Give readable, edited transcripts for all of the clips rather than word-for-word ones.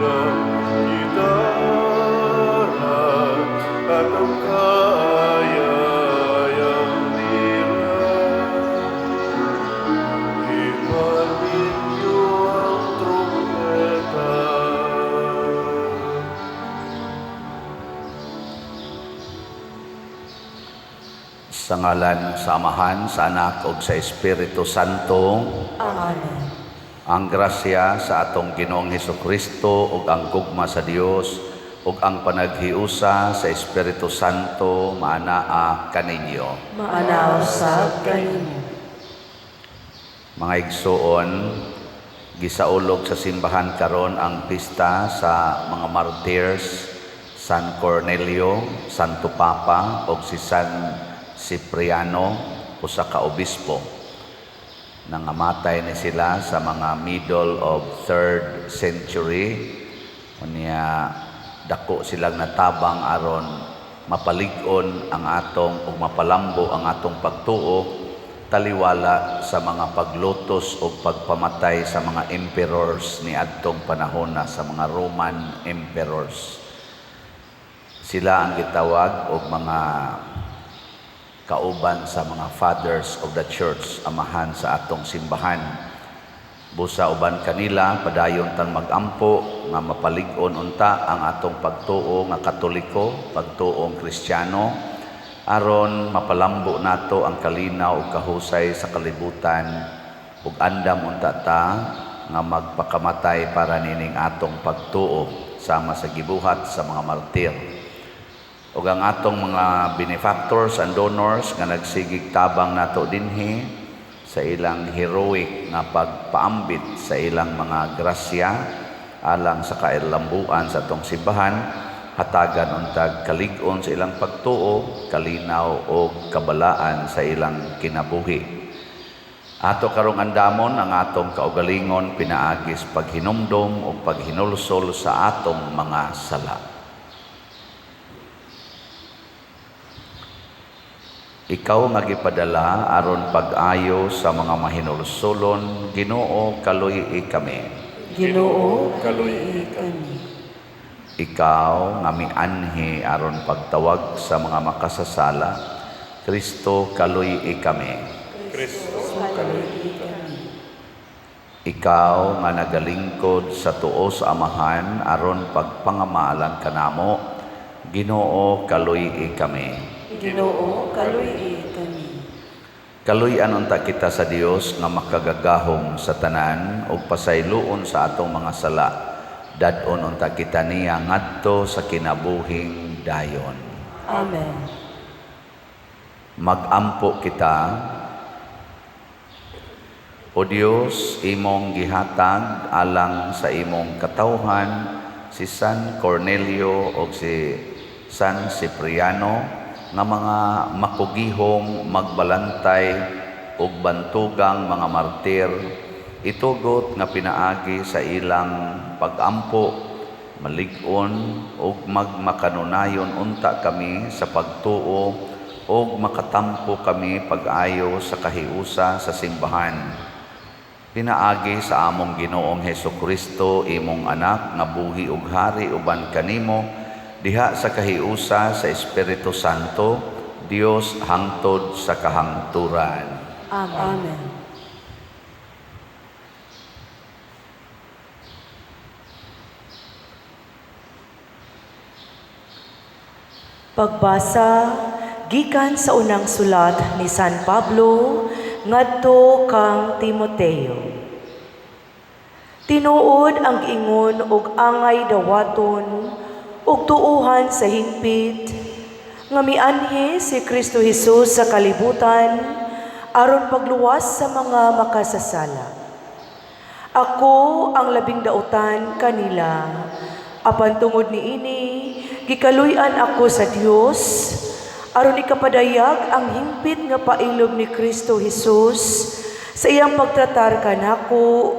Ilang gitara at ang kaayayang lira. Hipan ninyo ang trumpeta. Sa ngalan sa Amahan, sa Anak ug sa Espiritu Santo. Amen. Ang grasya sa atong Ginoong Hesukristo ug ang gugma sa Dios ug ang panaghiusa sa Espiritu Santo maanaa kaninyo. Maanaa usab kanimo. Mga igsuon, gisaulog sa simbahan karon ang pista sa mga martyrs San Cornelio, Santo Papa ug si San Cipriano, usa ka obispo. Nangamatay ni sila sa mga middle of 3rd century. Unya dako silang natabang aron mapalig-on ang atong ug mapalambo ang atong pagtuo taliwala sa mga paglutos o pagpamatay sa mga emperors ni adtong panahon na, sa mga Roman emperors. Sila ang gitawag og mga kauban sa mga fathers of the church, amahan sa atong simbahan. Busa uban kanila padayon tang magampo nga mapalig-on unta ang atong pagtuo nga Katoliko, pagtuong Kristiyano, aron mapalambo nato ang kalinaw ug kahusay sa kalibutan ug andam unta ta nga magpakamatay para nining atong pagtuo sama sa gibuhat sa mga martir. Ug ang atong mga benefactors and donors nga nagsigig tabang nato dinhi sa ilang heroic nga pagpaambit sa ilang mga grasya alang sa kailambuan sa atong simbahan, hatagan untag kalig-on sa ilang pagtuo, kalinaw o kabalaan sa ilang kinabuhi. Ato karong andamon ang atong kaugalingon pinaagis paghinumdom o paghinulsol sa atong mga sala. Ikaw nga gipadala aron pag-ayo sa mga mahinulsolon, Ginoo, kaluy-i kami. Ginoo, kaluy-i kami. Ikaw nga mianhi aron pagtawag sa mga makasasala, Kristo, kaluy-i kami. Kristo, kaluy-i kami. Ikaw nga nagalingkod sa tuo sa Amahan aron pagpangamalan kanamo, Ginoo, kaluy-i kami. Ginoo, kaluy-i kami. Kaluy-an unta kita sa Dios nga makagagahom sa tanan ug pasayloon sa atong mga sala. Dad-on unta kita niya ngadto sa kinabuhing dayon. Amen. Magampo kita. O Dios, imong gihatag alang sa imong katawhan si San Cornelio ug si San Cipriano nga mga makugihong magbalantay ug bantugang mga martir, itugot nga pinaagi sa ilang pag-ampo, malig-on ug magmakanunayon unta kami sa pagtuo ug makatampo kami pag-ayo sa kahiusa sa simbahan. Pinaagi sa among Ginoong Hesukristo, imong anak nga buhi ug hari uban kanimo diha sa kahiusa sa Espiritu Santo, Dios hangtod sa kahangturan. Amen. Pagbasa gikan sa unang sulat ni San Pablo ngadto kang Timoteo. Tinuod ang ingon og angay dawaton ug tuohan sa hingpit nga mianhi si Kristo Hesus sa kalibutan aron pagluwas sa mga makasasala. Ako ang labing dautan kanila, apan tungod niini gikaluy-an ako sa Dios aron ikapadayag ang hingpit nga pailob ni Kristo Hesus sa iyang pagtratar kanako,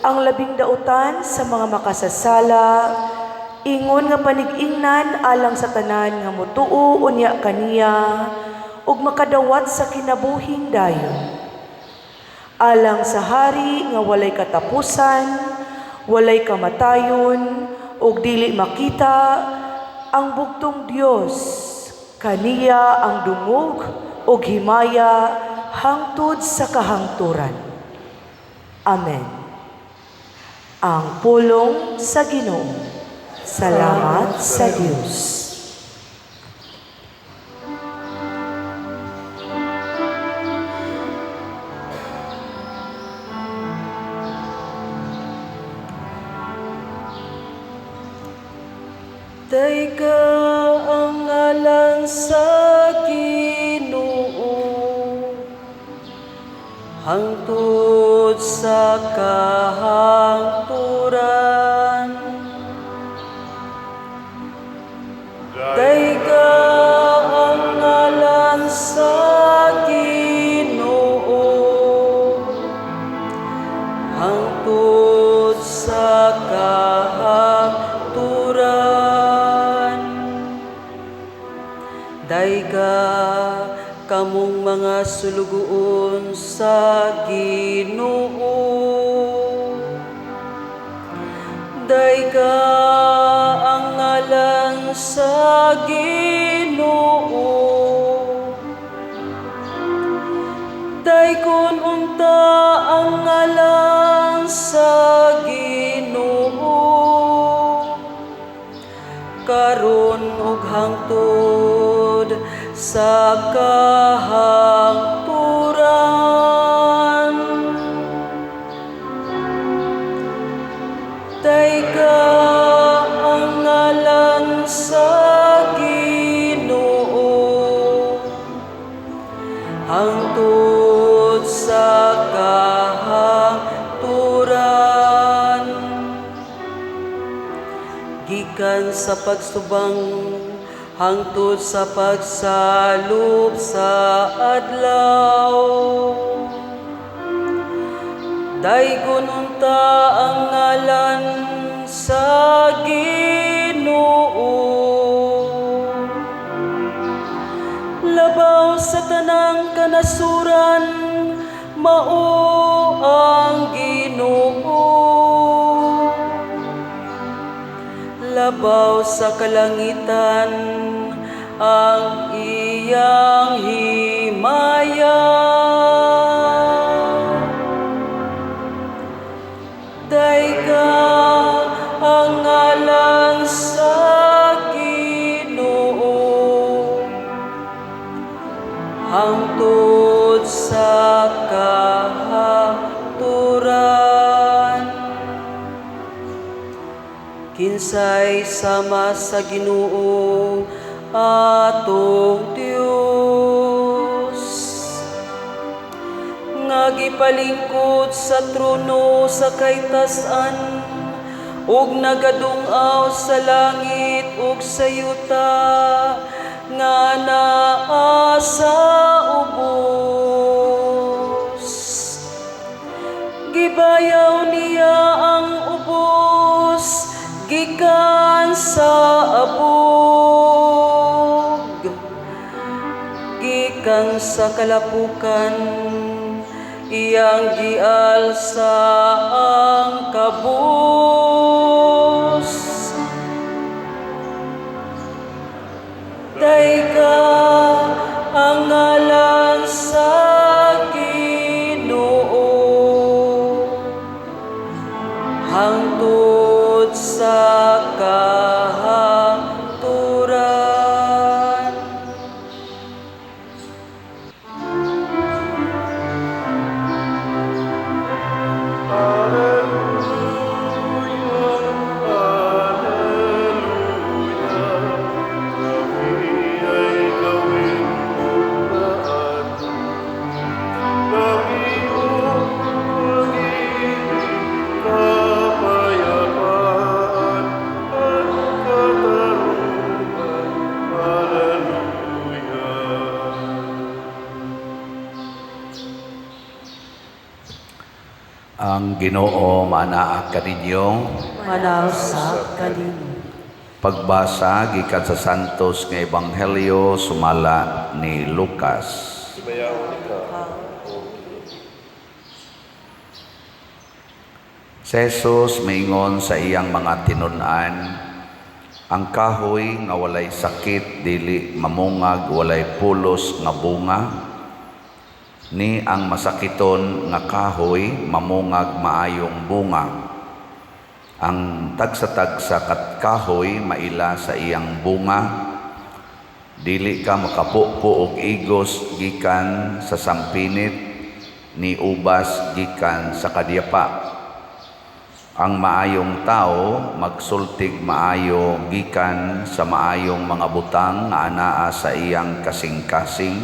ang labing dautan sa mga makasasala, ingon nga panig-ingnan alang sa tanan nga motuo unya kaniya ug makadawat sa kinabuhing dayon. Alang sa hari nga walay katapusan walay kamatayon ug dili makita, ang bugtong Dios, kaniya ang dungog ug himaya hangtod sa kahangturan. Amen. Ang pulong sa Ginoo. Salamat sa Dios. Dayga ang ngalan sa Ginoo hangtod sa kahangturan. Dayga ang ngalan sa Ginoo hangtod sa kahangturan. Dayga kamong mga sulugoon sa Ginoo. Dayga ang ngalan sa Ginoo. Daygon unta ang ngalan sa Ginoo karon ug hangtod sa kahangturan. Dayga ang ngalan sa Ginoo hangtod sa kahangturan. Gikan sa pagsubang hangtod sa pagsalop sa adlaw, daygon unta ang ngalan sa Ginoo. Labaw sa tanang kanasuran, mao ang Ginoo. Labaw sa kalangitan ang iyang himaya. Dayga ang ngalan sa Ginoo hangtod sa kahangturan. Kinsay sama sa Ginoo atong Dios nga gipalingkod sa trono sa kaytas-an ug nagadung-aw sa langit ug sa yuta nga naa sa ubos. Gibayaw niya ang ubos gikan sa abog, gikan sa kalapukan iyang gialsa ang kabus. Dayga ang ngalan sa Ginoo hangtod sa kahangturan. Alleluia, Alleluia, kami ay gawing daan. Ang iyong pag-ibig, kapayapaan, at katarungan. Alleluia. Ang Ginoo maanaa kaninyo. Manausap kanimo. Pagbasa gikan sa Santos nga Ebanghelyo sumala ni Lucas. Himayaon ikaw, O Ginoo. Si Jesus maingon sa iyang mga tinun-an, ang kahoy nga walay sakit dili mamungag walay pulos nga bunga, ni ang masakiton nga kahoy mamungag maayong bunga. Ang tagsa-tagsa kat kahoy maila sa iyang bunga. Dili ka makapupo og igos gikan sa sampinit, ni ubas gikan sa kadyapa. Ang maayong tao magsultig maayo gikan sa maayong mga butang nga anaa sa iyang kasing-kasing.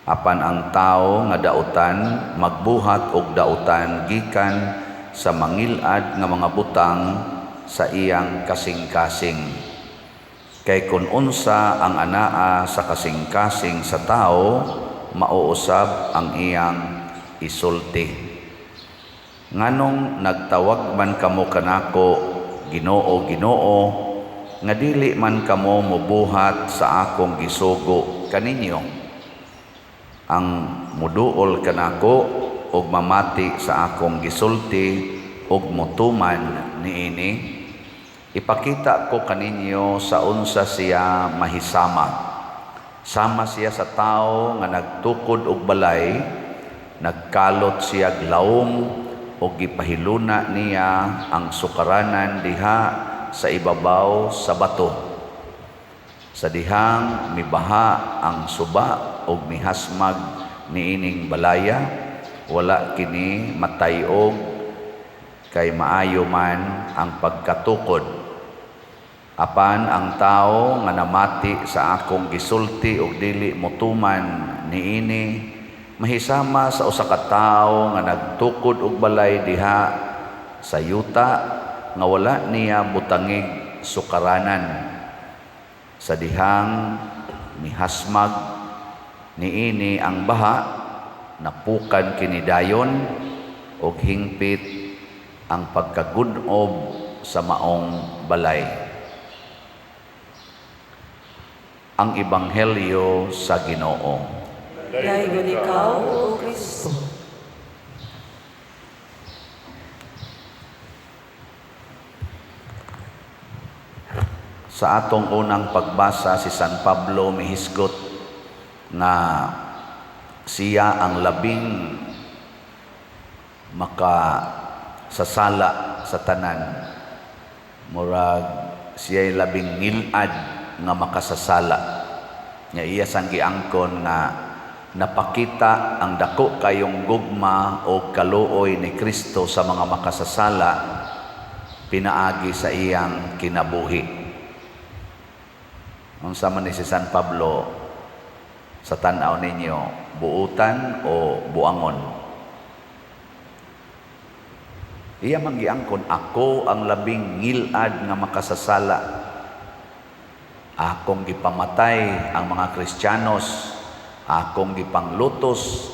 Apan ang tao nga dautan magbuhat og dautan gikan sa mangilad nga mga butang sa iyang kasing-kasing. Kay kun unsa ang anaa sa kasing-kasing sa tao, mauusab ang iyang isulti. Nganong nagtawag man kamo kanako, Ginoo, Ginoo, nga dili man kamo mobuhat sa akong gisugo kaninyo? Ang muduol kanako og mamati sa akong gisulti og motuman niini, ipakita ko kaninyo sa unsa siya mahisama. Sama siya sa tawo nga nagtukod og balay, nagkalot siya lawom og gipahiluna niya ang sukaranan diha sa ibabaw sa bato. Sa dihang mibaha ang suba og mihasmag niining balaya, wala kini matayog kay maayo man ang pagkatukod. Apan ang tao nga namati sa akong gisulti og dili motuman niini, mahisama sa usa ka tawo nga nagtukod og balay diha sa yuta nga wala niya butangig sukaranan. Sa dihang mihasmag niini ang baha, napukan kini dayon og hingpit ang pagkagunob sa maong balay. Ang Ebanghelyo sa Ginoo. Daygon ikaw, O Kristo. Sa atong unang pagbasa, si San Pablo mihisgot nga siya ang labing makasasala sa tanan. Murag siya'y labing ngilad nga makasasala. Nga iya sang giangkon nga napakita ang dako kayong gugma o kaluoy ni Kristo sa mga makasasala pinaagi sa iyang kinabuhi. Unsa man ni si San Pablo sa tan-aw ninyo, buutan o buangon? Iya man giangkon, ako ang labing ngilad nga makasasala. Akong gipamatay ang mga Kristiyanos, akong gipanglutos,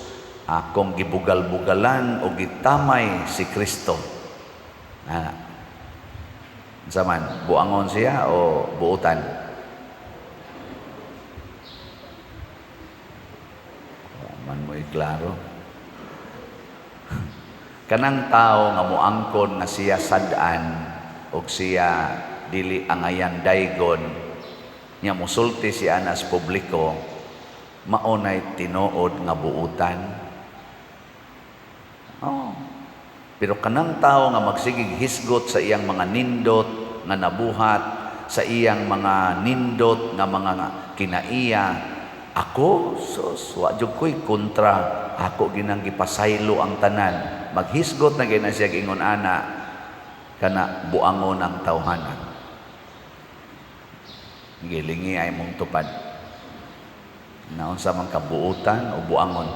akong gibugal-bugalan o gitamay si Kristo. Unsa man, buangon siya o buutan? Man mo'y klaro. Kanang tao nga moangkon nga siya sad-an og siya dili angayan daygon, nya mosulti siya anas publiko, maunay tinuod nga buutan. Oh. Pero kanang tao nga magsigig hisgot sa iyang mga nindot nga nabuhat, sa iyang mga nindot nga mga kinaiya, ako, sus, wa jud ko'y kontra, ako ginang gipasaylo ang tanan. Maghisgot na gina siya ingon ana, kana buangon ang tawhana. Gilingi ay mong tupad. Naunsa man kabuutan o buangon.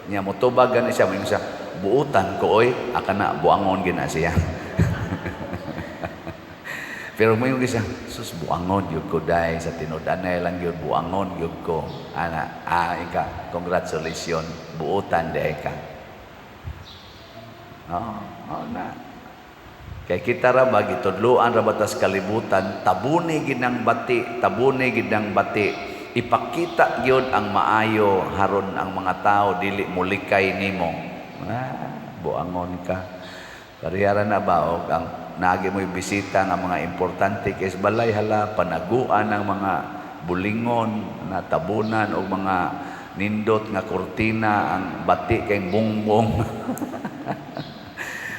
Niya motubag gani siya, moingon siya, buutan ko oy, akana buangon gina siya. Pero moingon siya, sus, buangon gyud ko dai sa tinud-anay lang gyud, buangon gyud ko. Ana, ika, congratulations, buutan dai ka. Oh, na. Kay kita ra ba gitudloan ra ba tas kalibutan, tabuni gid ang bati, tabuni gid ang bati. Ipakita gyud ang maayo haron ang mga tao dili mulikay nimo. Ah, buangon ka. Parehara na ba og ang naagi mo'y bisita nga mga importante kay sa balay, hala, panaguan ang mga bulingon na tabunan og mga nindot nga kurtina, ang bati kay bongbong.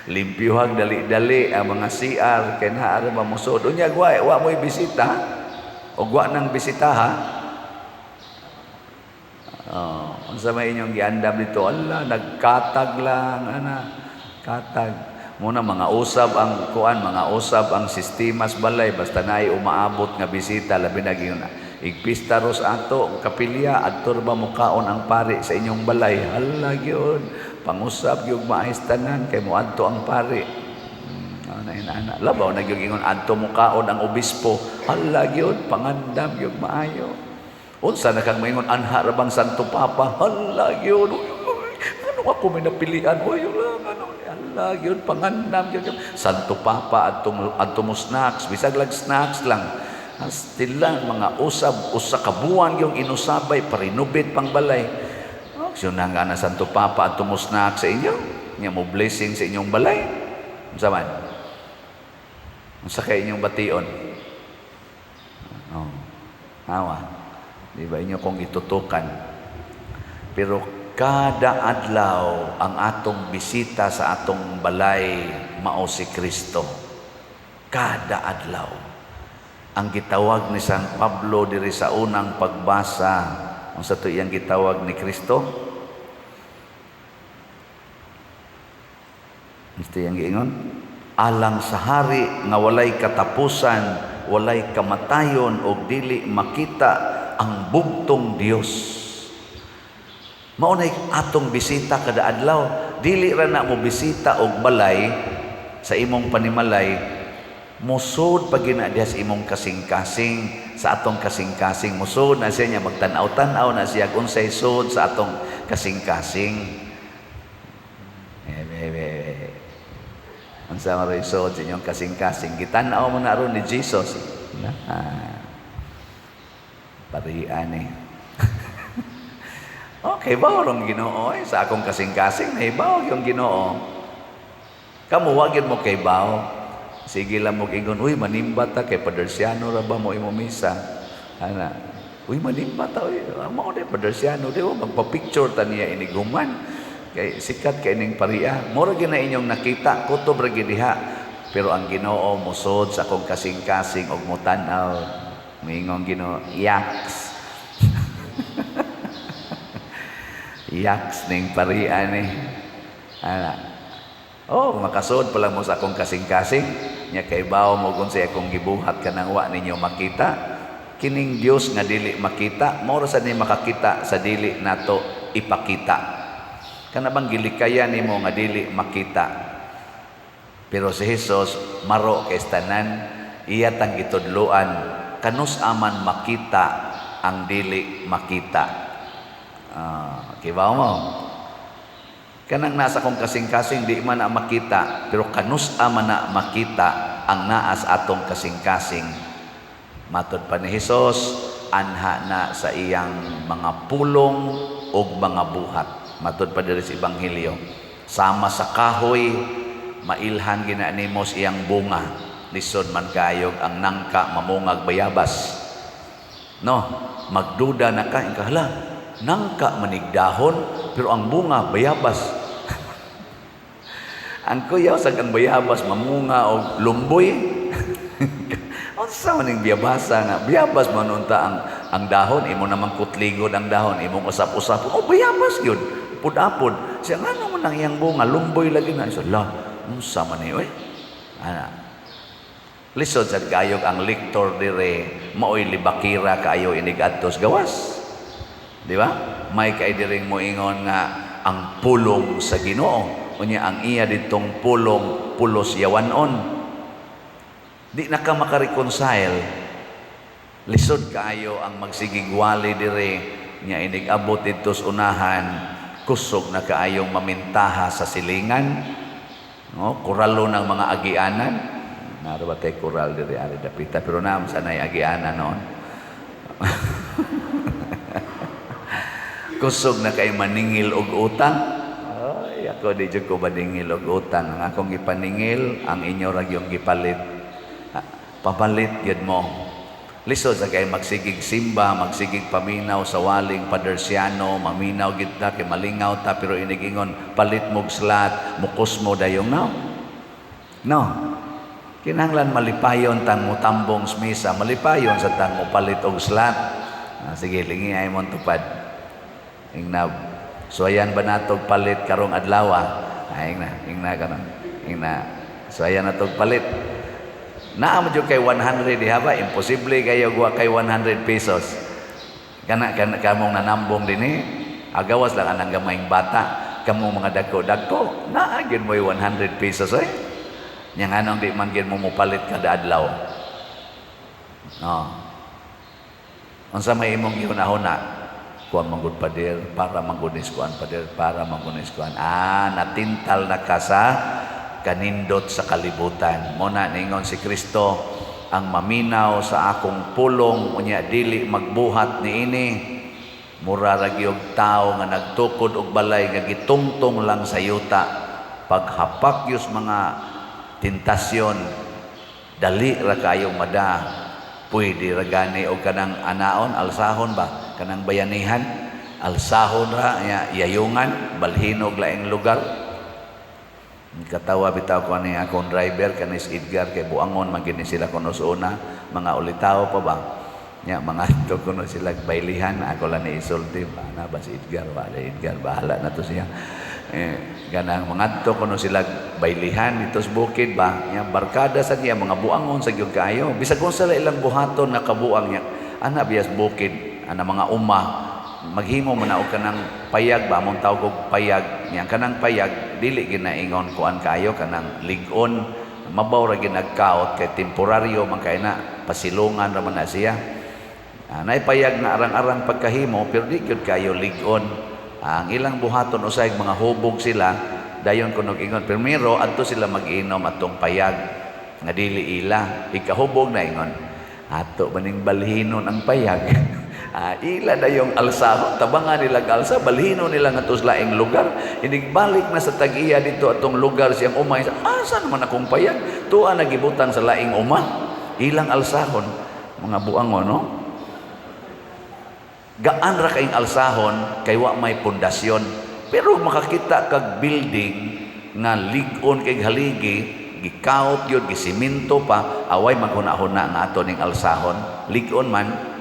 Limpyuhag dali-dali ang mga CR kay naa ra ba mosud. Unya wa mo'y bisita og wa nang bisita, ha. Oh, unsa may inyong giandam dito? Ala, nagkatag lang ana. Katag. Muna mga usab ang kuan, mga usab ang sistemas balay basta naay umaabot nga bisita, labi na gyud igpista ros ato kapilya, adto ba mukaon ang pari sa inyong balay? Hala gyud, pangusab gyud maayos tanan kay moadto ang pari. Ana ana labaw na gyud ingon adto mukaon ang obispo. Hala gyud, pangandam gyud maayo. Unsa na kang maingon anha ra bang Santo Papa? Hala gyud. Uy, uy, ano ako may napilian? Uy, lang ano. Hala gyud, pangandam gyud. Santo Papa adto adto mo snacks, bisag lag snacks lang. Still mga usab usa ka buwan yung inusabay parinubit pang balay. Aksyon na nga na Santo Papa adto mo snacks sa inyo. Nya mo blessing sa inyong balay. Unsa man? Unsa kay inyong bation? Oh. Awa. Di ba inyo kong itutukan? Pero kada adlaw ang atong bisita sa atong balay mao si Kristo. Kada adlaw. Ang gitawag ni San Pablo diri sa unang pagbasa, unsa to iyang gitawag ni Kristo? Unsa iyang giingon? Alang sa hari nga walay katapusan, walay kamatayon og dili makita ang bugtong Dios. Mao nay atong bisita kada adlaw. Dili ra na mo bisita og balay sa imong panimalay, musod pa gina diha sa imong kasing-kasing, sa atong kasing-kasing musod na siya niya, magtan-aw-tan-aw na siya kung unsay sud sa atong kasing-kasing. Eh, eh, eh, eh. Unsa man rin sud sa inyong kasing-kasing? Gitan-aw mo na ron ni Jesus. Na, parian eh. Okay, bawo rong Ginoo eh. Sa akong kasing-kasing, nahibaw yung Ginoo. Kamu, wag yun mo kay bawo. Sige lang mo ingon, uy, manimba ta kay Padersiano ra ba mo imo misa? Ana. Uy, manimba ta, uy, mao di Padersiano, di ba magpa-picture ta niya iniguman. Kay sikat kay ning paria. Mura gyud na inyong nakita, kutob ra gyud diha. Pero ang Ginoo mosod sa akong kasing-kasing og motan-aw. Moingon Ginoo, yaks. Yaks ning paria ni. Ana. Oh, makasod pa lang mo sa akong kasing-kasing. Nya kay bawo mo kung sa akong gibuhat kanang wa ninyo makita. Kining Dios nga dili makita, mao ra sad ni makakita sa dili nato ipakita. Kana bang gilikayan nimo nga dili makita? Pero si Jesus maro kay tanan, iya tang gitudloan kanus aman makita ang dili makita. Kibaw mo? Kanang nasa kong kasing-kasing di man na makita, pero kanus man na makita ang naas atong kasing-kasing. Matod pa ni Jesus, anha na sa iyang mga pulong ug mga buhat. Matod pa diri sa Ebanghelyo, sama sa kahoy, mailhan gina nimo sa iyang bunga. Lisod man kayog ang nangka mamungag bayabas. No, magduda na ka, hala, nangka manigdahon, pero ang bunga bayabas. Ang kuyaw sa ang bayabas mamunga og lumboy. Unsa man ning biyabasa nga? Biyabas man unta ang dahon, imo namang kutligod ang dahon, imong usap-usap. Oh, bayabas gyud. Pud-apod. Siya ngano man ang iyang bunga, lumboy lagi na. So, la, unsa man ni oy? Ana. Lisod sad kayog ang lektor dire maoy libakira kaayo inig-adtos gawas. Di ba? May kay diring moingon nga ang pulong sa Ginoo. Unya ang iya ditong pulong pulos yawanon. Di na ka makareconcile. Lisod kaayo ang magsigigwali dire nya inig-abot didto sa unahan, kusog na kaayong mamintaha sa silingan. No, kuralo ng mga agianan. Naro ba tayo kural diri ari dapita, pero naam sanay agianan noon. Kusog na kay maningil og utang. Ay, ako di jud ko maningil og utang. Ang akong gipaningil, ang inyo ra gyung gipalit. Ah, papalit gyud mo. Lisod sa kay magsigig simba, magsigig paminaw sa waling Padersiano, maminaw gid ta kay malingaw ta, pero inigingon palit mog slot, mukos mo dayong, no. No. Kinahanglan malipayon tang mutambong sa misa, malipayon sa tang mopalit og slot. Ah, sige, lingi ay mon tupad. Ingna. So ayan ba natog palit karong adlaw? Ah, ingna, ingna kanon. Ingna. So ayan natog palit. Naa mo jud kay 100 diha ba? Imposible kayo wa kay 100 pesos. Kana kana kamong nanambong dinhi, agawas lang anang gamayng bata, kamong mga dagko-dagko, naa gyud mo'y 100 pesos oy. Nya nganong di man gyud mo mopalit kada adlaw? No. Unsa may imong gihuna-huna? Kuan man gud, pader, para man gud ni kuan, pader, para man gud ni kuan. Ah, natintal na ka sa kanindot sa kalibutan. Mo na ningon si Kristo, ang maminaw sa akong pulong unya dili magbuhat niini, mura ra gyud tawo nga nagtukod og balay nga gitungtong lang sa yuta. Paghapak yus mga tentasyon, dali ra kayong mada. Pwede ra gani og kanang anaon, alsahon ba, kanang bayanihan, alsahon ra nya, yayungan, balhinog laing lugar. Katawa bitaw ko ani akong driver kanis Edgar kay buangon man gini sila kuno sa una, mga ulitaw pa ba nya, mga ito kuno sila baylihan. Ako lang ni isulti ba na ba si Edgar, wala Edgar, bahala na to siya. Eh, ganang mga to kuno sila baylihan dito sa bukid ba nya, barkada sa niya, mga buangon sa gyud kaayo, bisag unsa lang ilang buhaton nga kabuang nya. Ana biyas bukid ana mga uma, maghimo man na og kanang payag ba, among tawag og payag nya. Kanang payag dili ginaingon kuan kaayo, kanang lig-on, mabaw ra ginagkaot kay temporaryo man kay na, pasilungan ra man na siya. Ah, naipayag na arang-arang pagkahimo, pero di gyud kayo lig-on. Ah, ang ilang buhaton usay mga hubog sila dayon kunog ingon primero adto sila mag-inom atong payag nga dili ila, ikahubog na ingon ato maning balhinon ang payag. Ah, ila na yung alsa, tabangan nila alsa, balhino nila nga sa laing lugar. Inigbalik na sa tag-iya dito atong lugar siyang umay. Asa naman akong payag? Tuwa nagibutang sa laing uma. Ilang alsahon, mga buangon, no? Gaan ra kayong alsahon kay wa may pundasyon. Pero makakita kag building nga lig-on kay haligi, gikaot yun, gisiminto pa, away maghuna-huna nga ato ning alsahon. Lig-on man,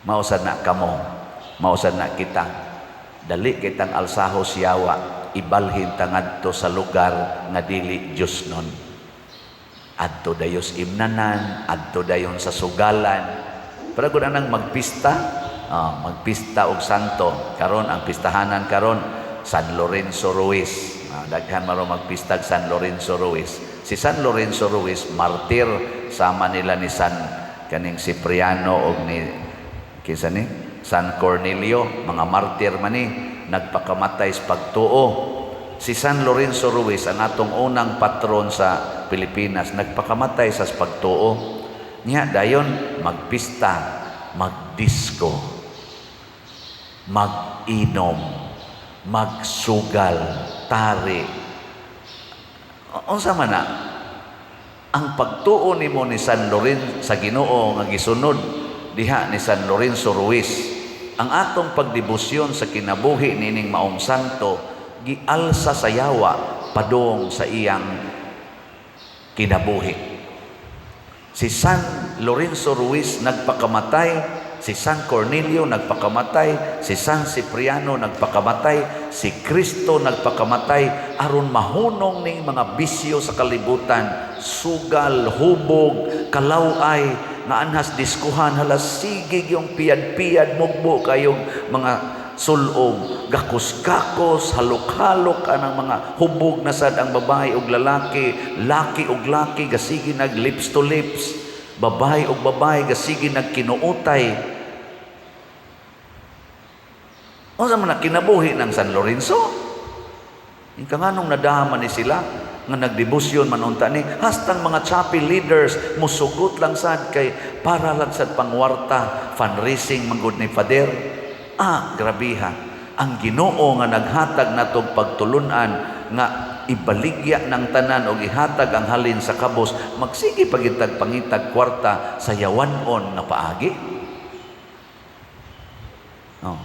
mausad na kamo, mausad na kita. Dali kitang alsaho siyawa, ibalhin ta ngadto sa lugar nga dili Diyos nun. Adto dayos imnanan, adto dayon sa sugalan. Pero kung anang magpista, magpista og santo. Karon ang pistahanan karon San Lorenzo Ruiz. Daghan maro magpistag San Lorenzo Ruiz. Si San Lorenzo Ruiz martir sama nila ni San kaning Cipriano og ni kinsa ni San Cornelio, mga martir man ni, nagpakamatay sa pagtuo. Si San Lorenzo Ruiz ang atong unang patron sa Pilipinas, nagpakamatay sa pagtuo. Niya dayon magpista, magdisko, mag-inom, magsugal, tari. Unsa man na? Ang pagtuo nimo ni San Lorenzo sa Ginoo nga gisunod diha ni San Lorenzo Ruiz, ang atong pagdebosyon sa kinabuhi nining maong santo gialsa sa yawa padung sa iyang kinabuhi. Si San Lorenzo Ruiz nagpakamatay, si San Cornelio nagpakamatay, si San Cipriano nagpakamatay, si Kristo nagpakamatay aron mahunong ning mga bisyo sa kalibutan, sugal, hubog, kalaway, nga anhas diskuhan, hala sige yung piyad-piyad, mugbo kayong mga sulob, gakos-gakos, halok-halok anang mga hubog na sad ang babae og lalaki, laki og laki, gasigi nag lips to lips, babae og babae, gasigi nag kinuutay. Unsa man na kinabuhi ng San Lorenzo? Ika nganong nadama ni sila nga nagdebosyon man unta ni hastang mga chapel leaders musugot lang sad kay para lang sad pangwarta, fundraising man gud ni Father. Ah, grabiha. Ang Ginoo nga naghatag natog pagtulunan nga ibaligya ng tanan og ihatag ang halin sa kabos, magsige pagitag pangitag kwarta sa yawanon nga paagi. Oh.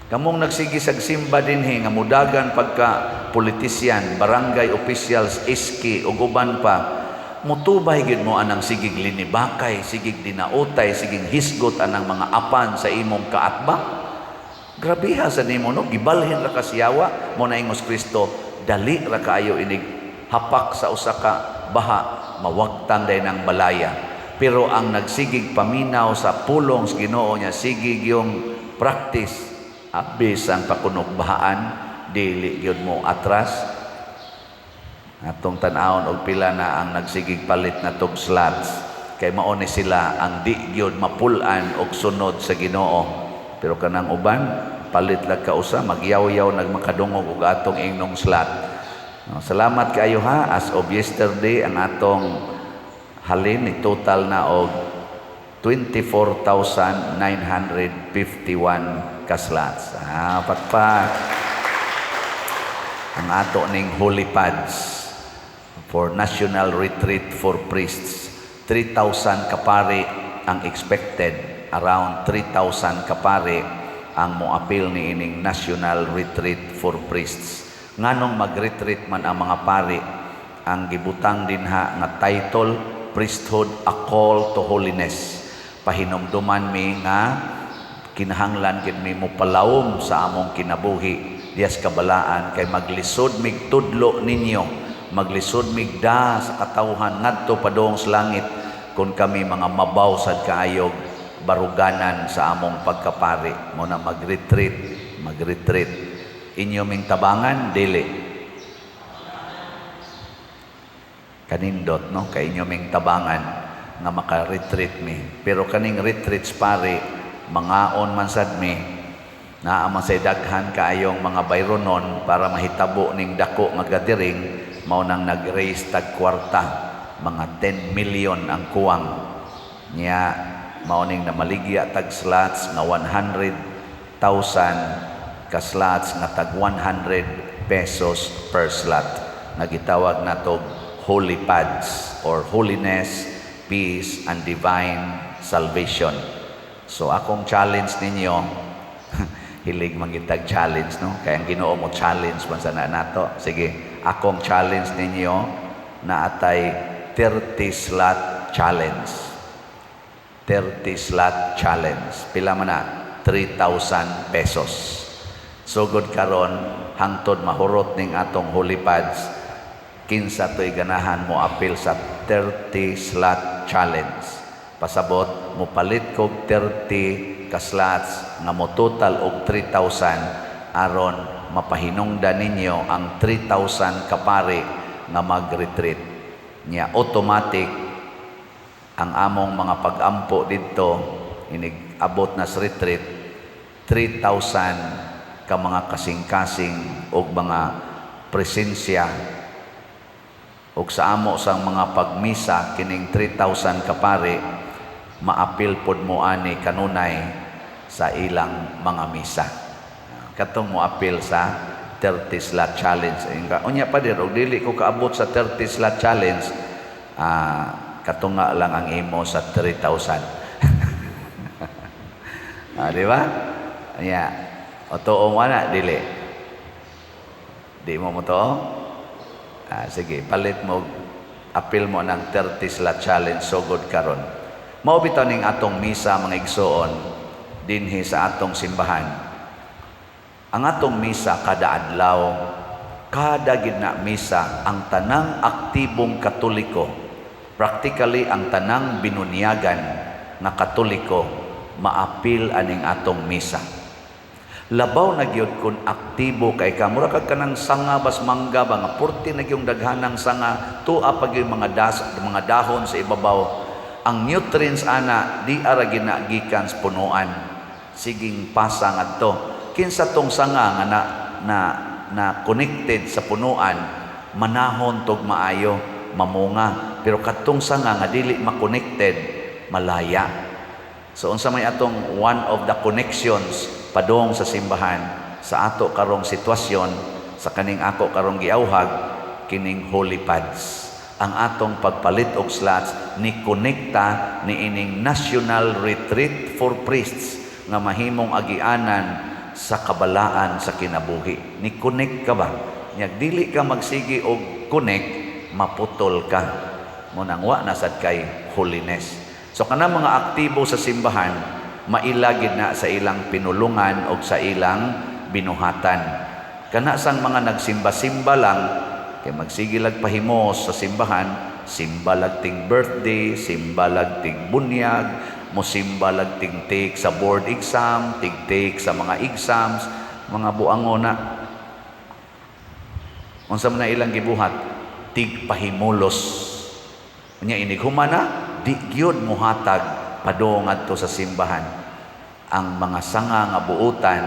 Kamong nagsige sa simba dinhi nga mudagan pagka politisyan, barangay officials, SK ug uban pa, mutubay gyud mo anang sigig linibakay, sigig dinautay, sigig hisgot anang mga apan sa imong kaatbang. Grabiha sa nimo, no, gibalhin ra ka siyawa mo na ingos Kristo, dali ra kaayo inig hapak sa usa ka baha, mawagtang day ng balaya. Pero ang nagsigig paminaw sa pulong sa Ginoo niya, sigig yung practice, bisan pa kunog bahaan, dili gyud mo atras. Atong tan-awon og pila na ang nagsigig palit na tog slots kay mao ni sila ang di gyud mapul-an og sunod sa Ginoo. Pero kanang uban, palit lag kausa, magyaw-yaw nagmakadungog og atong ingnong slot. No, salamat kaayo ha. As of yesterday, ang atong halin ni total na og 24,951 ka slots. Ah, pakpak. Ang ato ning holy pads for National Retreat for Priests. 3,000 kapari ang expected, around 3,000 kapari ang moapil ni ining National Retreat for Priests. Nganong mag-retreat man ang mga pari? Ang gibutang dinha nga title, Priesthood, a Call to Holiness. Pahinumduman mi nga kinahanglan gid mi mopalawom sa among kinabuhi diyas kabalaan kay maglisod mig tudlo ninyo, maglisod mig da sa katawhan ngadto padung sa langit kung kami mga mabaw sad kaayog baruganan sa among pagkapari. Mo na mag-retreat, mag-retreat. Inyo ming tabangan, dili? Kanindot, no, kay inyo ming tabangan nga maka-retreat mi. Pero kaning retreats pare, mangaon man sad mi, naa man say daghan kaayong mga bayronon para mahitabo ning dako nga gathering. Mao nang nag-raise tag kwarta, mga 10 million ang kuwang niya. Mao ning namaligya tag slots nga 100,000 ka slots nga tag 100 pesos per slot nga gitawag nato holy pads or holiness, peace and divine salvation. So akong challenge ninyo, hilig mangitag challenge, no, kay ang Ginoo mo challenge man sa na nato. Sige, akong challenge ninyo na atay 30 slot challenge. 30 slot challenge, pila man na? 3,000 pesos. Sugod karon hangtod mahurot ning atong holy pads. Kinsa to'y ganahan mo apil sa 30 slot challenge? Pasabot, mopalit kog 30 ka slots nga mo total og 3,000 aron mapahinungdan ninyo ang 3,000 kapari nga mag-retreat niya. Automatic ang among mga pag-ampo didto inig abot na sa retreat, 3,000 ka mga kasing-kasing og mga presensya og sa amo sang mga pagmisa, kining 3,000 kapari maapil pod mo ani kanunay sa ilang mga misa katong moapil sa 30 slot challenge. Unya pa dir, og dili ko kaabot sa 30 slot challenge, katunga lang ang imo sa 3,000. Di ba? Nya, o tuo mo na, dili? Di mo mo tuo? Sige, palit mo, apil mo ng 30 slot challenge sugod karon. Mao bitaw ning atong misa, mga igsoon, dinhi sa atong simbahan. Ang atong misa kada adlaw, kada gid na misa, ang tanang aktibong Katoliko, practically ang tanang binunyagan nga Katoliko, maapil aning atong misa. Labaw na gyud kun aktibo kay ka, mura kag kanang sanga bas mangga ba nga purti na gyung daghanang sanga, tua pa gyud mga das, mga dahon sa ibabaw. Ang nutrients ana di ara ginagikan sa punuan, siging pasa ngadto. Kinsa tong sanga nga na connected sa punuan, manahon tog maayo, mamunga. Pero katong sanga nga dili ma-connected, malaya. So unsa may atong one of the connections padung sa simbahan sa ato karong sitwasyon, sa kaning ako karong giawhag, kining holy pads. Ang atong pagpalit og slots ni konekta ni ining National Retreat for Priests nga mahimong agianan sa kabalaan sa kinabuhi. Ni connect ka ba? Nya dili ka magsigi og connect, maputol ka. Mao nang wa na sad kay holiness. So kanang mga aktibo sa simbahan, mailagid na sa ilang pinulungan o sa ilang binuhatan. Kana sang mga nagsimba-simba lang, kay magsige lag pahimos sa simbahan, simba lag ting birthday, simba lag ting bunyag, mosimba lag ting take sa board exam, tig take sa mga exams, mga buango na. Unsa man na ilang gibuhat? Tig pahimulos. Nya inig humana, di gyud muhatag padung ngadto sa simbahan. Ang mga sanga nga buutan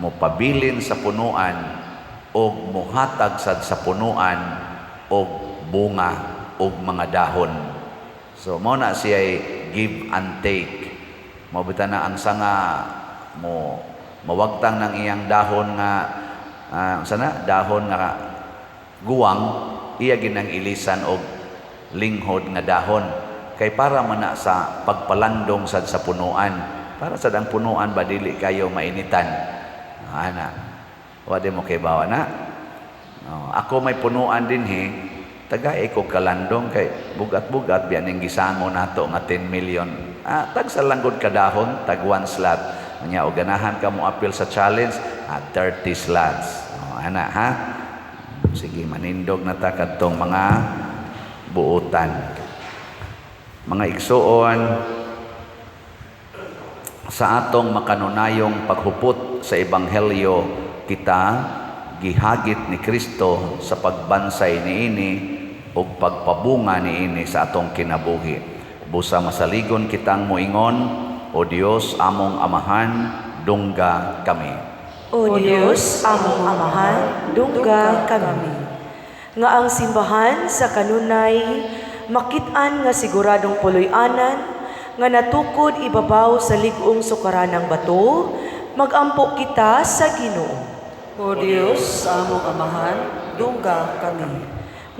mopabilin sa punuan og muhatag sad sa punuan og bunga og mga dahon. So mao na siya give and take. Mao bitaw na ang sanga mo mawagtang ng iyang dahon nga unsa na dahon nga guwang, iya ginang ilisan og linghod nga dahon kay para man na sa pagpalandong sad sa punuan, para sad ang punuan ba dili kayo mainitan ana. Wa di mo kay bawa na. Oh, ako may punuan dinhi, tagay ko kalandong kay bugat-bugat biya ning gisango nato nga 10 million. Tag sa langgod ka dahon, tag one slot. Nya og ganahan ka mo appeal sa challenge, 30 slots. Oh, ana ha. Sige, manindog na ta kadtong mga buutan. Mga igsuon, sa atong makanunayong paghupot sa ebanghelyo, kita gihagit ni Kristo sa pagbansay niini ug pagpabunga niini sa atong kinabuhi. Busa masaligon kitang moingon, "O Dios, among Amahan, dungga kami." O Dios, among Amahan, dungga kami. Nga ang simbahan sa kanunay makit-an nga siguradong puloy-anan nga natukod ibabaw sa lig-ong sukaranang bato, magampo kita sa Ginoo. O Dios, among Amahan, dungga kami.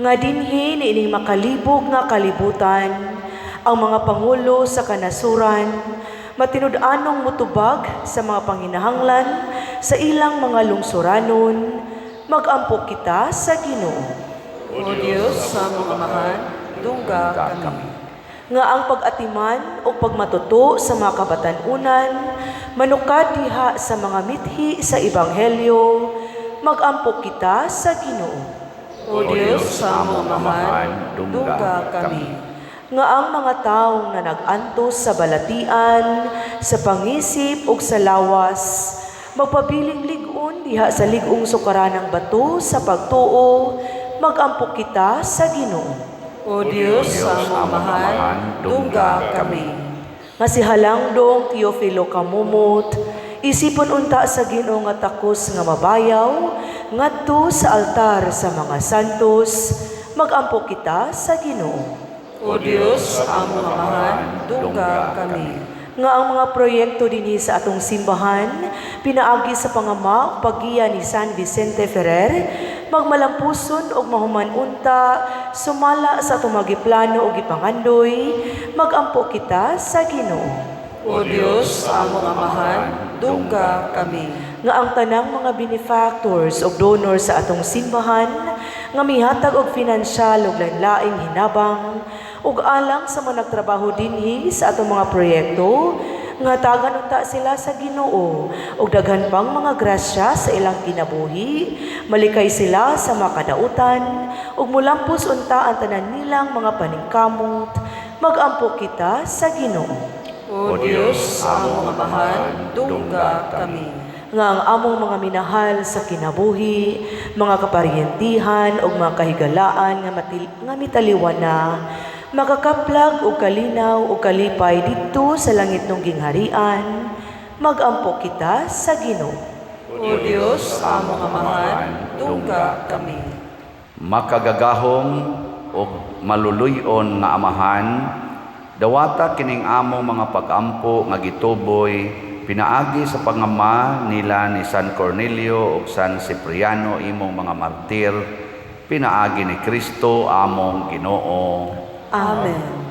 Nga dinhi niining makalibog nga kalibutan, ang mga pangulo sa kanasuran matinud-anong mutubag sa mga panginahanglan sa ilang mga lungsuranon, magampo kita sa Ginoo. O Dios, among Amahan, dungga kami. Nga ang pag-atiman o pagmatuto sa mga kabatan-unan manukad diha sa mga mithi sa ebanghelyo, magampo kita sa Ginoo. O Dios, among Amahan, dungga kami. Nga ang mga taong na nag-antos sa balatian, sa pangisip ug sa lawas, magpabiling lig-on diha sa lig-ong sukaranang bato sa pagtuo, magampo kita sa Ginoo. O Dios, among Amahan, dungga kami. Nga si Halangdong Teofilo Camomot, isipon unta sa Ginoo nga takos nga mabayaw ngadto sa altar sa mga santos, magampo kita sa Ginoo. O Dios, among Amahan, dungga kami. Nga ang mga proyekto dinhi sa atong simbahan pinaagi sa pangama ug paggiya ni San Vicente Ferrer magmalampuson ug mahuman unta sumala sa atong mga giplano ug gipangandoy, magampo kita sa Ginoo. O Dios, among Amahan, dungga kami. Nga ang tanang mga benefactors ug donors sa atong simbahan nga mihatag og pinansyal ug lain-laing hinabang ug alang sa mga nagtrabaho dinhi sa atong mga proyekto, nga hatagan unta sila sa Ginoo og daghan pang mga grasya sa ilang kinabuhi, malikay sila sa makadautan ug mulampos unta ang tanan nilang mga paningkamot, magampo kita sa Ginoo. O Dios, among Amahan, dungga kami. Nga ang among mga minahal sa kinabuhi, mga kaparyentihan ug mga kahigalaan nga mitaliwan na, makakaplag og kalinaw ug kalipay didto sa langitnong gingharian, magampo kita sa Ginoo. O Dios, among Amahan, dungga kami. Makagagahom ug maluluy-on nga Amahan, Dawata kining among mga pagampo nga gituboy pinaagi sa pangama nila ni San Cornelio ug San Cipriano, imong mga martir, pinaagi ni Kristo among Ginoo. Amen.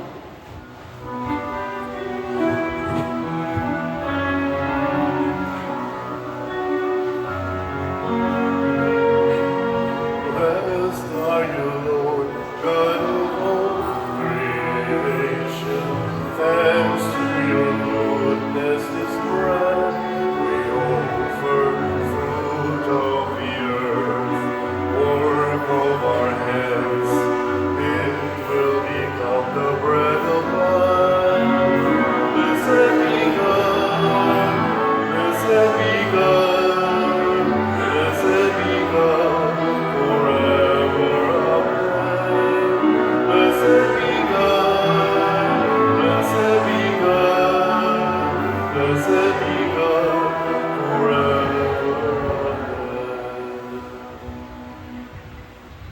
Blessed are you, Lord, God of all creation. Thanks to your goodness, this bread we offer, fruit of the earth, work of our hands. It will become the bread of life. Blessed be God, blessed be God, blessed be God forever. Amen. Blessed be God, blessed be God, blessed be God forever. Amen.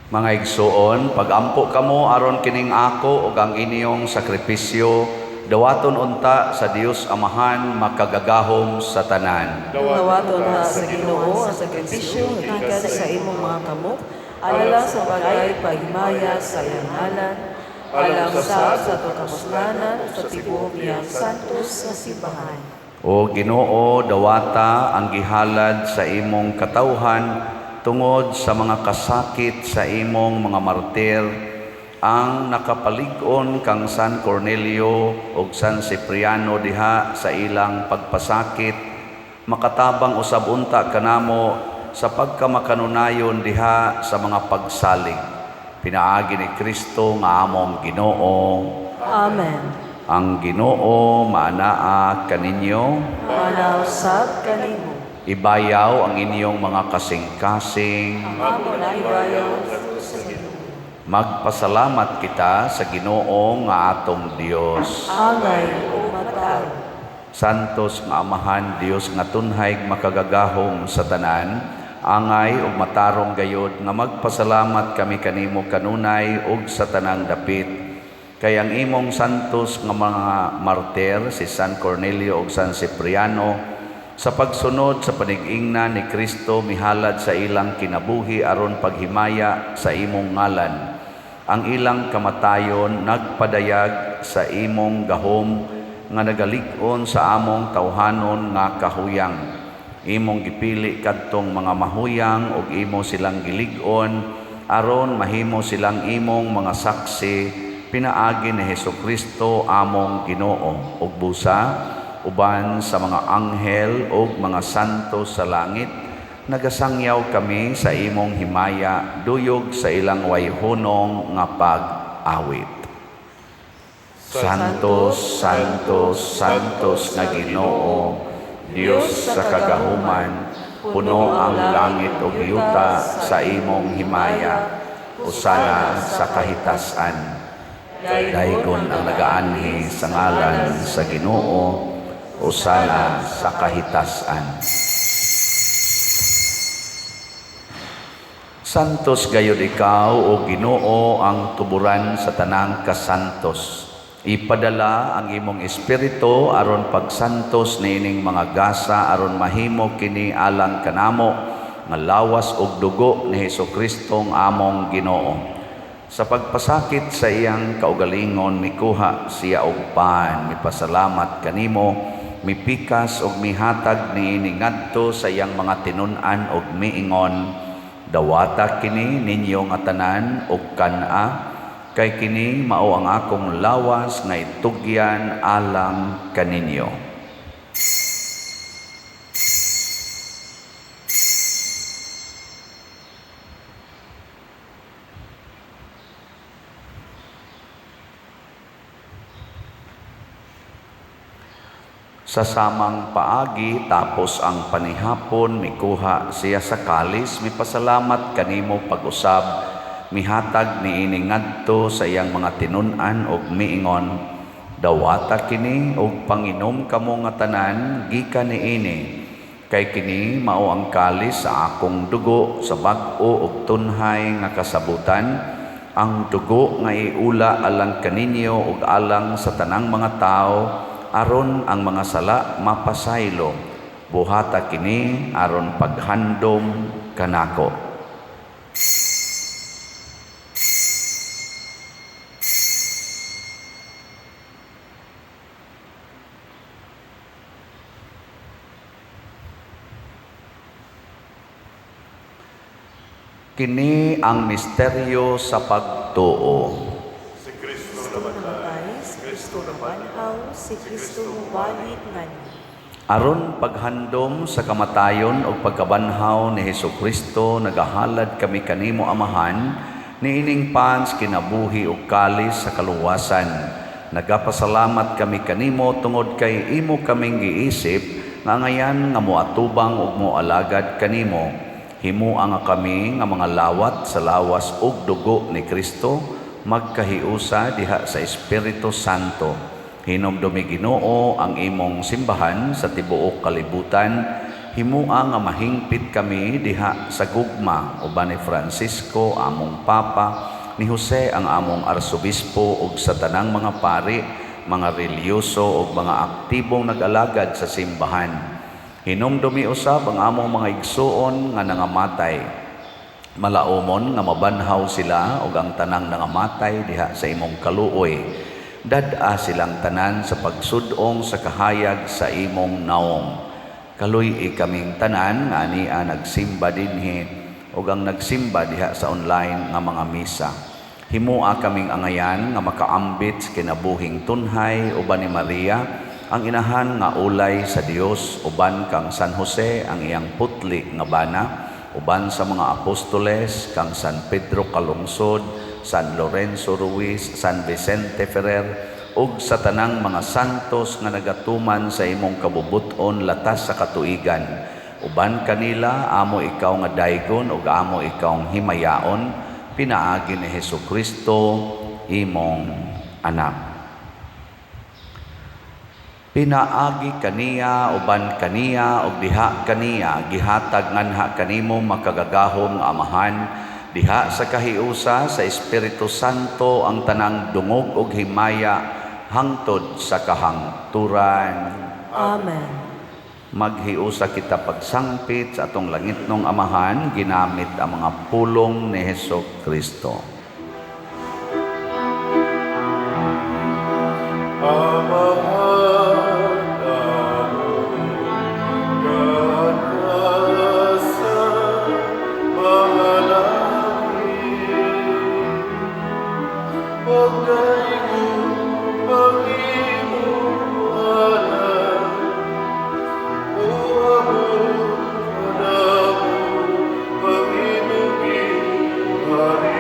Mga igsuon, pagampo kamo aron kining ako ug ang inyong sakripisyo dawaton unta sa Dios Amahan makagagahom sa tanan. Dawaton na sa Ginoo ang sakripisyo nga gikan sa imong mga kamot, alang sa pag-ayo ug paghimaya sa iyang ngalan, alang sa atong kapuslanan sa tibuok niyang santos nga simbahan. O Ginoo, dawata ang gihalad sa imong katawhan tungod sa mga kasakit sa imong mga martir, ang nakapalig-on kang San Cornelio ug San Cipriano diha sa ilang pagpasakit, makatabang usab unta kanamo sa pagkamakanunayon diha sa mga pagsalig, pinaagi ni Kristo nga among Ginoo. Amen. Ang Ginoo maanaa kaninyo. Maanaa usab kanimo. Ibayaw ang inyong mga kasing-kasing. Among ibayaw sa Ginoo. Magpasalamat kita sa Ginoo nga atong Dios. Angay ug matarong. Santos nga Amahan, Dios nga tunhay makagagahom sa tanan, angay ug matarong gayod nga magpasalamat kami kanimo kanunay ug sa tanang dapit. Kay ang imong santos nga mga martir, si San Cornelio ug San Cipriano, sa pagsunod sa panig-ingna ni Kristo mihalad sa ilang kinabuhi aron paghimaya sa imong ngalan. Ang ilang kamatayon nagpadayag sa imong gahom nga nagalig-on sa among tawhanon nga kahuyang. Imong gipili kadtong mga mahuyang ug imo silang gilig-on aron mahimo silang imong mga saksi pinaagi ni Hesukristo among Ginoo. Ug busa uban sa mga anghel ug mga santo sa langit, nagasangyaw kami sa imong himaya duyog sa ilang wayhunong nga pag-awit. Santos, Santos, Santos nga Ginoo, Dios sa kagahuman, puno ang langit ug yuta sa imong himaya. Hosana sa kahitasan. Daygon ang nagaanhi sa ngalan sa Ginoo, hosana sa kahitasan. Santos gayud ikaw, o Ginoo, ang tuburan sa tanang kasantos. Ipadala ang imong espiritu aron pagsantos niining mga gasa aron mahimo kini alang kanamo nga lawas ug dugo ni Hesukristo among Ginoo. Sa pagpasakit sa iyang kaugalingon, mikuha siya og pan, mipasalamat kanimo, mipikas ug mihatag niini ngadto sa iyang mga tinun-an ug miingon: "Dawata kini ninyo nga tanan ug kan-a, kay kini mao ang akong lawas nga itugyan alang kaninyo." Sa samang paagi, tapos ang panihapon, mikuha siya sa kalis, mipasalamat kanimo pag-usab, mihatag niini ngadto sa iyang mga tinun-an ug miingon: "Dawata kini ug panginom kamo nga tanan gikan niini, kay kini mao ang kalis sa akong dugo sa bag-o ug tunhay nga kasabutan. Ang dugo nga iula alang kaninyo ug alang sa tanang mga tawo aron ang mga sala mapasaylo. Buhata kini aron paghandom kanako. Kini ang misteryo sa pagtuo. Si Kristo namatay, Namatay si Kristo nabanhaw, si Kristo mubalik ngani. Aron paghandom sa kamatayon ug pagkabanhaw ni Hesukristo, nagahalad kami kanimo, Amahan, niining pans kinabuhi ug kalis sa kaluwasan. Nagapasalamat kami kanimo tungod kay imo kaming giisip nga ngayan nga moatubang ug moalagad kanimo. Himua nga kami nga mga lawat sa lawas ug dugo ni Kristo magkahiusa diha sa Espiritu Santo. Hinumdumi, Ginoo, ang imong simbahan sa tibuok kalibutan. Himua nga mahingpit kami diha sa gugma uban ni Francisco among Papa, ni Jose ang among arsobispo ug sa tanang mga pari, mga relihiyoso ug mga aktibong nag-alagad sa simbahan. Hinumdumi usab ang among mga igsuon nga nangamatay. Malaumon nga mabanhaw sila ug ang tanang nangamatay diha sa imong kaluoy. Dad-a silang tanan sa pagsud-ong sa kahayag sa imong naong. Kaluy-i kaming tanan nga ania nagsimba dinhi ug ang nagsimba diha sa online nga mga misa. Himua kaming angayan nga makaambit sa kinabuhing tunhay uban ni Maria, ang inahan nga ulay sa Dios, uban kang San Jose ang iyang putli nga bana, uban sa mga apostoles, kang San Pedro Calungsod, San Lorenzo Ruiz, San Vicente Ferrer, ug sa tanang mga santos nga nagatuman sa imong kabubut-on latas sa katuigan. Uban kanila amo ikaw nga daygon ug amo ikaw himayaon, pinaagi ni Hesukristo imong anak. Pinaagi kaniya, uban kaniya, ug diha kaniya, gihatag nganha kanimo, makagagahom nga Amahan, diha sa kahiusa sa Espiritu Santo, ang tanang dungog ug himaya hangtod sa kahangturan. Amen. Maghiusa kita pagsangpit sa atong langitnong Amahan ginamit ang mga pulong ni Heso Kristo. Amahan among sa mga langit, Pagdaygon ang imong ngalan, Moabot kanamo ang imong gingharian.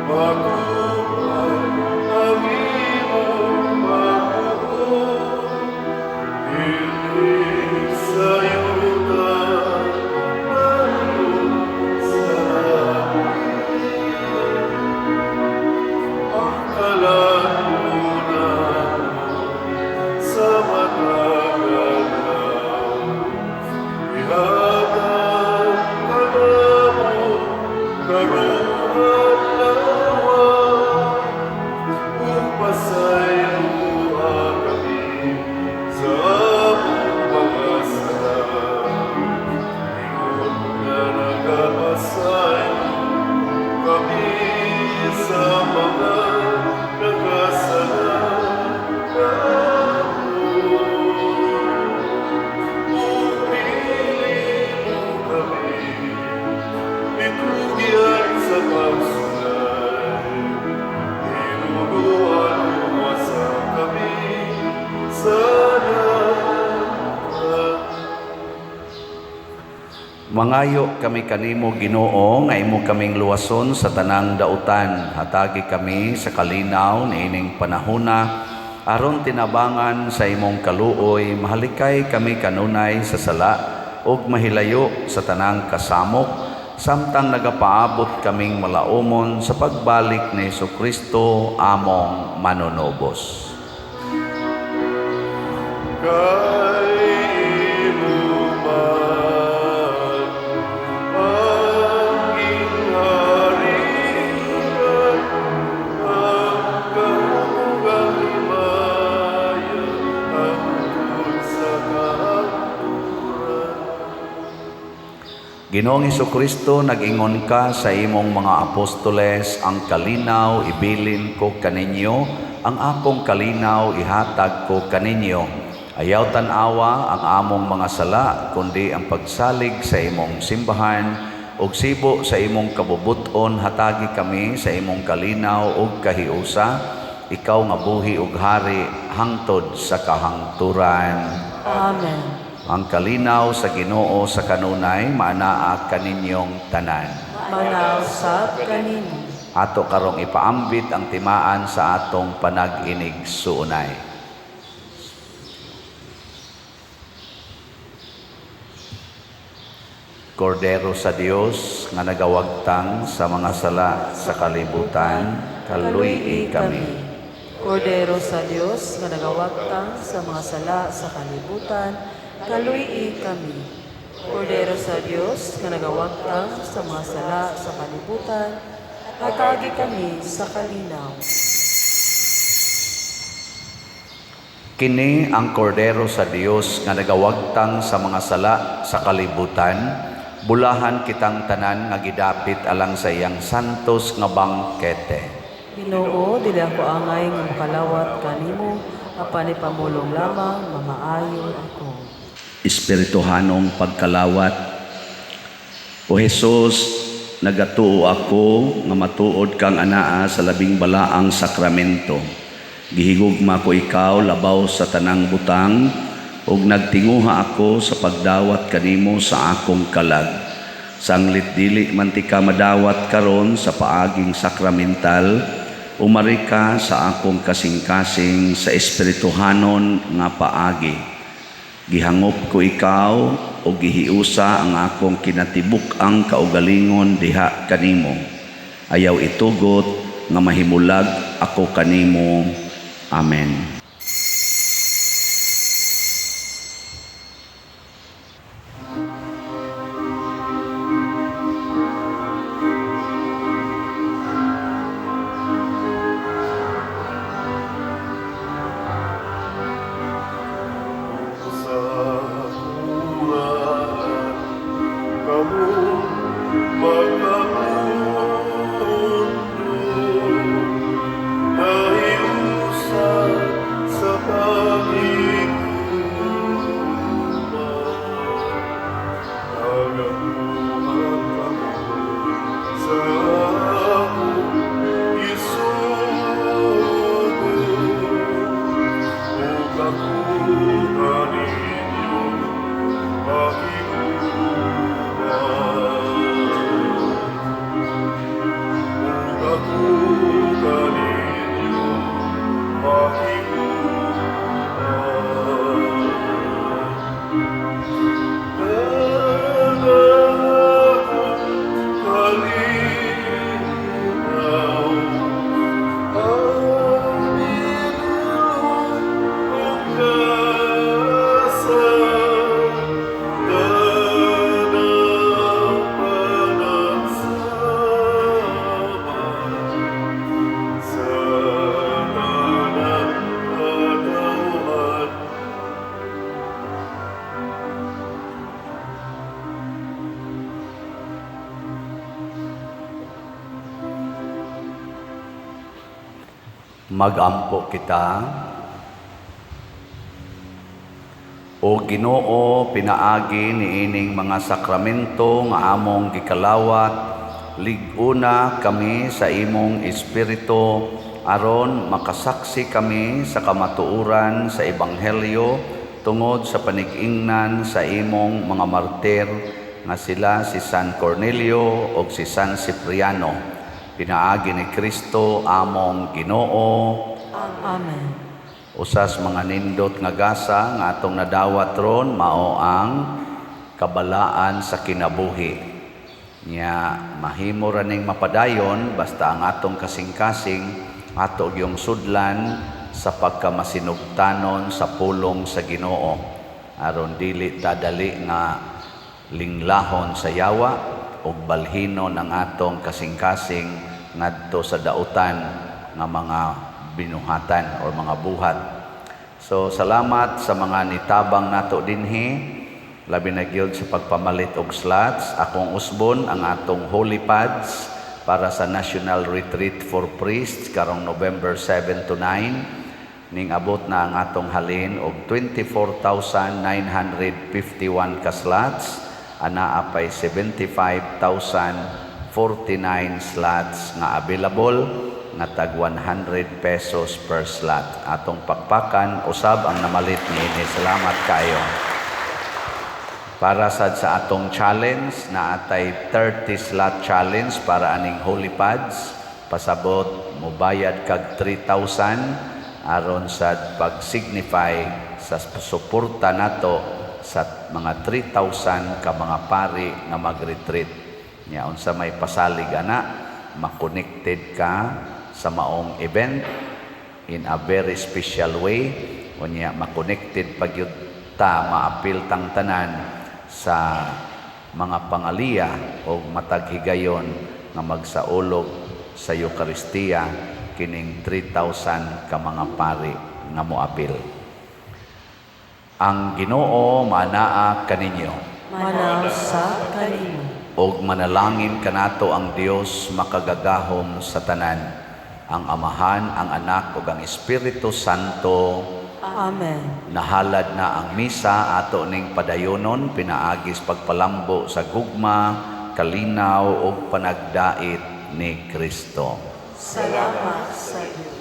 Matuman ang imong pagbuot, dinhi sa yuta mayo sa langit. Ang kalan-on namo sa matag adlaw, ihatag kanamo karong adlawa, ug pasayloa kami sa among mga sala, ingon nga nagapasaylo kami sa mga nagkasala kanamo. Ug dili mo kami itugyan sa pagsulay, Tinuruan mo sa kami sa dapat. Mangayo kami kanimo, Ginoo, nga imo kaming luwason sa tanang dautan. Hatagi kami sa kalinaw niining panahona aron tinabangan sa imong kaluoy mahalikay kami kanunay sa sala ug mahilayo sa tanang kasamok samtang nagapaabot kaming malaumon sa pagbalik ni Hesukristo among manunubos. Kay imo man ang Ginoong Kristo, nag-ingon ka sa imong mga apostoles, "Ang kalinaw ibilin ko kaninyo, ang akong kalinaw ihatag ko kaninyo." Ayaw tan-awa ang among mga sala, kundi ang pagsalig sa imong simbahan, ug sibo sa imong kabubut-on hatagi kami sa imong kalinaw ug kahiusa, ikaw nga buhi ug hari hangtod sa kahangturan. Amen. Ang kalinaw sa Ginoo sa kanunay maanaa kaninyong tanan. Maanaa usab kanimo. Ato karong ipaambit ang timaan sa atong panag-inigsuonay. Kordero sa Dios nga nagawagtang sa mga sala sa kalibutan, kaluy-i kami. Kordero sa Dios nga nagawagtang sa mga sala sa kalibutan, kaluy-i kami. Kordero sa Dios nga nagawagtang sa mga sala sa kalibutan, hatagi kami sa kalinaw. Kini ang kordero sa Dios nga nagawagtang sa mga sala sa kalibutan, bulahan kitang tanan nga gidapit alang sa iyang santos nga bangkete. Ginoo, dili ako angay nga makalawat kanimo, apan ipamulong lamang mamaayo ako. Espirituhanong pagkalawat. O Hesus, nagatuo ako nga matuod kang anaa sa labing balaang sakramento. Gihigugma ko ikaw labaw sa tanang butang ug nagtinguha ako sa pagdawat kanimo sa akong kalag. Sanglit dili man tika madawat karon sa paaging sakramental, umari ka sa akong kasing-kasing sa espirituhanon nga paagi. Gihangop ko ikaw o gihiusa ang akong kinatibuk-ang kaugalingon diha kanimo. Ayaw itugot nga mahimulag ako kanimo. Amen. Sa ngalan kamo makamundo, nahiusa sa paghigugma. Nagabuhat kamo sa akong isugo, ug ako kaninyo makiguban. Ug ako kaninyo makiguban. Dala kalinaw, ang iyong gasa, tanang panagsama, sa tanang katawhan. Magampo kita. O Ginoo, pinaagi niining mga sakramento nga among gikalawat, lig-una kami sa imong espiritu aron makasaksi kami sa kamatuoran sa ebanghelyo tungod sa panig-ingnan sa imong mga martir nga sila si San Cornelio ug si San Cipriano. Pinaagi ni Kristo among Ginoo. Amen. Usas mga nindot nga gasa nga atong nadawat ron mao ang kabalaan sa kinabuhi. Nya mahimo ra ning mapadayon basta ang atong kasing-kasing ato gyung sudlan sa pagkamasinugtanon sa pulong sa Ginoo, aron dili ta dali nga linglahon sa yawa ug balhinon ang atong kasing-kasing ngadto sa dautan nga mga binuhatan or mga buhat. So salamat sa mga nitabang nato dinhi. Labi na gyud sa pagpamalit og slots, akong usbon ang atong holy pads para sa National Retreat for Priests karong November 7 to 9. Ning abot na ang atong halin og 24,951 ka slots, anaa pay 75,049 slots nga available nga tag 100 pesos per slot. Atong pakpakan usab ang namalit niini. Salamat kaayo. Para sad sa atong challenge, naa tay 30 slot challenge para aning holy pads. Pasabot, mubayad kag 3,000 aron sad pag-signify sa suporta nato sa mga 3,000 ka mga pari nga mag-retreat. Nya unsa may pasalig ana, ma-connected ka sa maong event in a very special way. Unya ma-connected pa gyud ta, maapil tang tanan sa mga pangaliya o matag higayon nga magsaulog sa Eukaristiya kining 3,000 ka mga pari nga moapil. Ang Ginoo manaa kaninyo. Manaa sa kanimo. Og manalangin kanato ang Dios makagagahom sa tanan, ang Amahan, ang Anak ug ang Espiritu Santo. Amen. Nahalad na ang misa, ato ning padayonon pinaagis pagpalambo sa gugma, kalinaw ug panagdait ni Kristo. Salamat sa Dios.